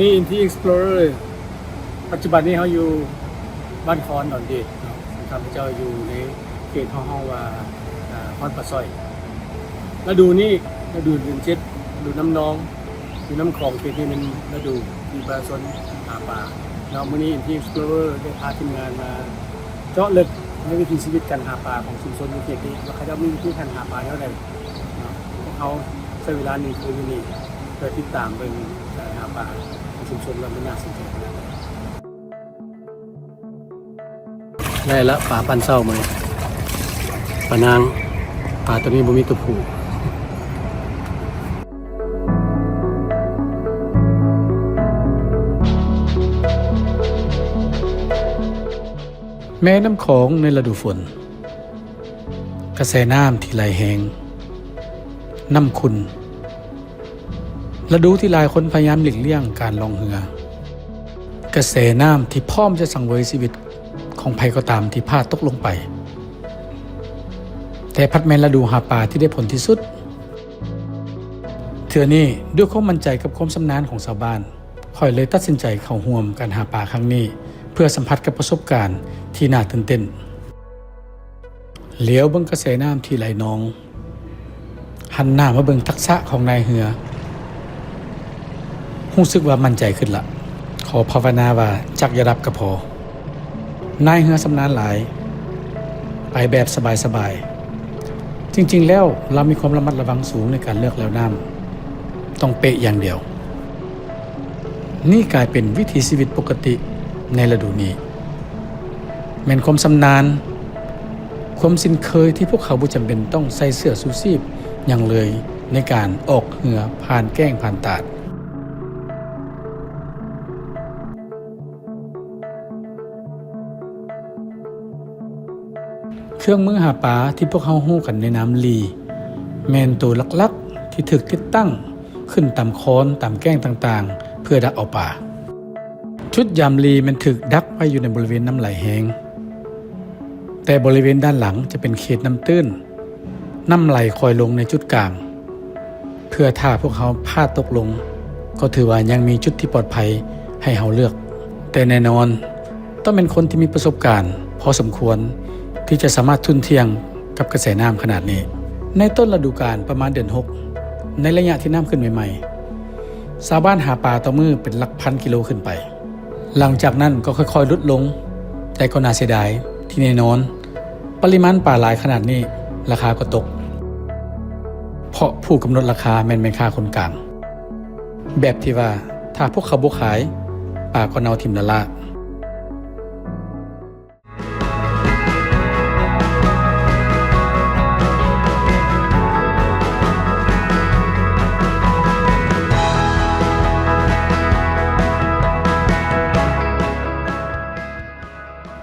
ນີ້ Inti Explorer ປັດຈຸບັນນີ້ເຮົາຢູ່ບ້ານຄອນດອນເດດເນາະ, ຂ້າພະເຈົ້າຢູ່ໃນເຂດເຮົາຮ້ອງວ່າ ອາ ຄອນປາສ້ອຍ. ລະດູນີ້ ລະດູເດືອນເຈັດ ລະດູນ້ຳນອງ ຢູ່ນ້ຳຂອງ. ເຂດນີ້ແມ່ນລະດູທີ່ປະຊາຊົນຫາປາເນາະ. ມື້ນີ້ Inti Explorer ໄດ້ພາທີມງານມາເຈາະເລິກໃນວິຖີຊີວິດການຫາປາຂອງຊຸມຊົນໃນເຂດນີ້ ວ່າເຂົາເຈົ້າມີວິທີການຫາປາແນວໃດເນາະ. ພວກເຮົາໃຊ້ເວລາໜຶ່ງຄືນຢູ່ນີ້ ເພື່ອຕິດຕາມເບິ່ງການຫາປາຂອງຊຸມຊົນວ່າມັນໜ້າສົນໃຈຂະໜາດໃດ. ໄດ້ລະ ປາປັ້ນເຊົ້າມື້ນີ້ ປານາງ. ປາໂຕນີ້ບໍ່ມີຕົວຜູ້. ແມ່ນ້ຳຂອງໃນລະດູຝົນ. ກະແສນ້ຳທີ່ໄຫຼແຮງ, ນ້ຳຂຸ່ນ, ລະດູທີ່ຫຼາຍຄົນພະຍາຍາມຫຼີກລ່ຽງການລ່ອງເຮືອ, ກະແສນ້ຳທີ່ພ້ອມຈະສັງເຫວີຍຊີວິດຂອງໃຜກໍຕາມທີ່ພາດຕົກລົງໄປ, ແຕ່ພັດແມ່ນລະດູຫາປາທີ່ໄດ້ຜົນທີ່ສຸດ. ເທື່ອນີ້, ດ້ວຍຄວາມໝັ້ນໃຈກັບຄວາມຊຳນານຂອງຊາວບ້ານ, ຂ້ອຍເລີຍຕັດສິນໃຈເຂົ້າຮ່ວມການຫາປາຄັ້ງນີ້ ເພື່ອສຳຜັດກັບປະສົບການທີ່ໜ້າຕື່ນເຕັ້ນ. ຫຼຽວເບິ່ງກະແສນ້ຳທີ່ໄຫຼນອງ, ຫັນໜ້າມາເບິ່ງທັກສະຂອງນາຍເຮືອ, ຮູ້ສຶກວ່າໝັ້ນໃຈຂຶ້ນລະ. ຂໍພາວະນາວ່າຈັກຢ່າດັບກໍພໍ. ນາຍເຮືອຊຳນານຫຼາຍ, ໄປແບບສະບາຍໆ. ຈິງໆແລ້ວລາວມີຄວາມລະມັດລະວັງສູງໃນການເລືອກແລວນ້ຳ, ຕ້ອງເປະຢ່າງດຽວ. ນີ້ກາຍເປັນວິຖີຊີວິດປົກກະຕິໃນລະດູນີ້, ແມ່ນຄວາມຊຳນານ, ຄວາມຊິນເຄີຍທີ່ພວກເຂົາບໍ່ຈຳເປັນຕ້ອງໃສ່ເສື້ອຊູຊີບຫຍັງເລີຍໃນການອອກເຮືອຜ່ານແກ້ງຜ່ານຕາດ. ເຄື່ອງມືຫາປາທີ່ພວກເຮົາຮູ້ກັນໃນນາມລີ ແມ່ນໂຕຫຼັກໆທີ່ຖືກຕິດຕັ້ງຂຶ້ນຕາມຄອນ, ຕາມແກ້ງຕ່າງໆ ເພື່ອດັກເອົາປາ. ຈຸດຢາມລີແມ່ນຖືກດັກໄວ້ຢູ່ໃນບໍລິເວນນ້ຳໄຫຼແຮງ, ແຕ່ບໍລິເວນດ້ານຫຼັງຈະເປັນເຂດນ້ຳຕື້ນ, ນ້ຳໄຫຼຄອຍລົງໃນຈຸດກາງ. ເພື່ອຖ້າພວກເຮົາພາດຕົກລົງ, ກໍຖືວ່າຍັງມີຈຸດທີ່ປອດໄພໃຫ້ເຮົາເລືອກ. ແຕ່ແນ່ນອນ, ຕ້ອງເປັນຄົນທີ່ມີປະສົບການພໍສົມຄວນ ທີ່ຈະສາມາດທຸ່ນທ່ຽງກັບກະແສນ້ຳຂະໜາດນີ້. ໃນຕົ້ນລະດູການປະມານເດືອນຫົກ, ໃນໄລຍະທີ່ນ້ຳຂຶ້ນໃໝ່ໆ, ຊາວບ້ານຫາປາຕໍ່ມື້ເປັນຫຼັກພັນກິໂລຂຶ້ນໄປ. ຫຼັງຈາກນັ້ນກໍຄ່ອຍໆຫຼຸດລົງ, ແຕ່ກໍໜ້າເສຍດາຍທີ່ແນ່ນອນ, ປະລິມານປາຫຼາຍຂະໜາດນີ້, ລາຄາກໍຕົກ, ເພາະຜູ້ກຳນົດລາຄາແມ່ນແມ່ຄ້າຄົນກາງ, ແບບທີ່ວ່າ ຖ້າພວກເຂົາບໍ່ຂາຍ, ປາກໍເນົ່າຖິ້ມລ້າໆ.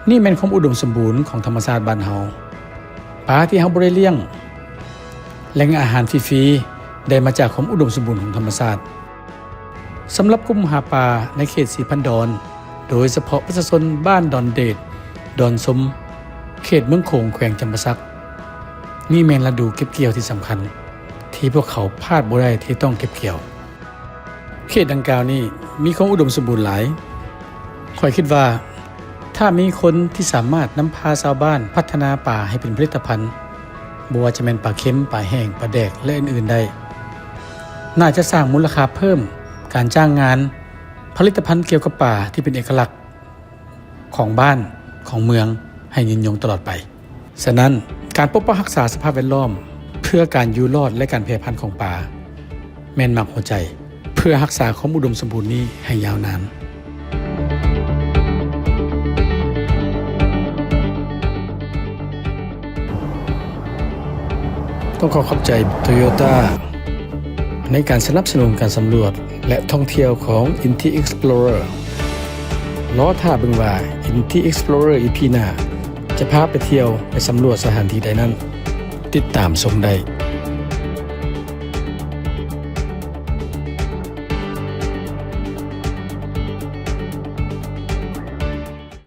ນີ້ແມ່ນຄວາມອຸດົມສົມບູນຂອງທຳມະຊາດບ້ານເຮົາ. ປາທີ່ເຮົາບໍ່ໄດ້ລ້ຽງ, ແຫຼ່ງອາຫານຟຣີໆ ໄດ້ມາຈາກຄວາມອຸດົມສົມບູນຂອງທຳມະຊາດ. ສຳລັບກຸ່ມຫາປາໃນເຂດສີພັນດອນ, ໂດຍສະເພາະປະຊາຊົນບ້ານດອນເດດ, ດອນຊົມ, ເຂດເມືອງໂຂງ, ແຂວງຈຳປາສັກ, ນີ້ແມ່ນລະດູເກັບກ່ຽວທີ່ສຳຄັນ ທີ່ພວກເຂົາພາດບໍ່ໄດ້ທີ່ຕ້ອງເກັບກ່ຽວ. ເຂດດັ່ງກ່າວນີ້ມີຄວາມອຸດົມສົມບູນຫຼາຍ. ຂ້ອຍຄິດວ່າ ຖ້າມີຄົນທີ່ສາມາດນຳພາຊາວບ້ານພັດທະນາປາໃຫ້ເປັນຜະລິດຕະພັນ, ບໍ່ວ່າຈະແມ່ນປາເຄັມ, ປາແຫ້ງ, ປາແດກ ແລະ ອື່ນໆໄດ້, ໜ້າຈະສ້າງມູນລະຄ່າເພີ່ມ, ການຈ້າງງານ, ຜະລິດຕະພັນກ່ຽວກັບປາທີ່ເປັນເອກະລັກຂອງບ້ານ, ຂອງເມືອງ ໃຫ້ຍືນຍົງຕະຫຼອດໄປ. ສະນັ້ນ, ການປົກປັກຮັກສາສະພາບແວດລ້ອມເພື່ອການຢູ່ລອດ ແລະ ການແຜ່ພັນຂອງປາ ແມ່ນໝາກຫົວໃຈ ເພື່ອຮັກສາຄວາມອຸດົມສົມບູນນີ້ໃຫ້ຍາວນານ. ຕ້ອງຂໍຂອບໃຈໂຕໂຢຕ້າ ໃນການສະໜັບສະໜູນການສຳຫຼວດ ແລະ ທ່ອງທ່ຽວຂອງ Inti Explorer. ລໍຖ້າເບິ່ງວ່າ Inti Explorer ອີ ພີ ໜ້າ ຈະພາໄປທ່ຽວ ໄປສຳຫຼວດສະຖານທີ່ໃດນັ້ນ, ຕິດຕາມຊົມໄດ້.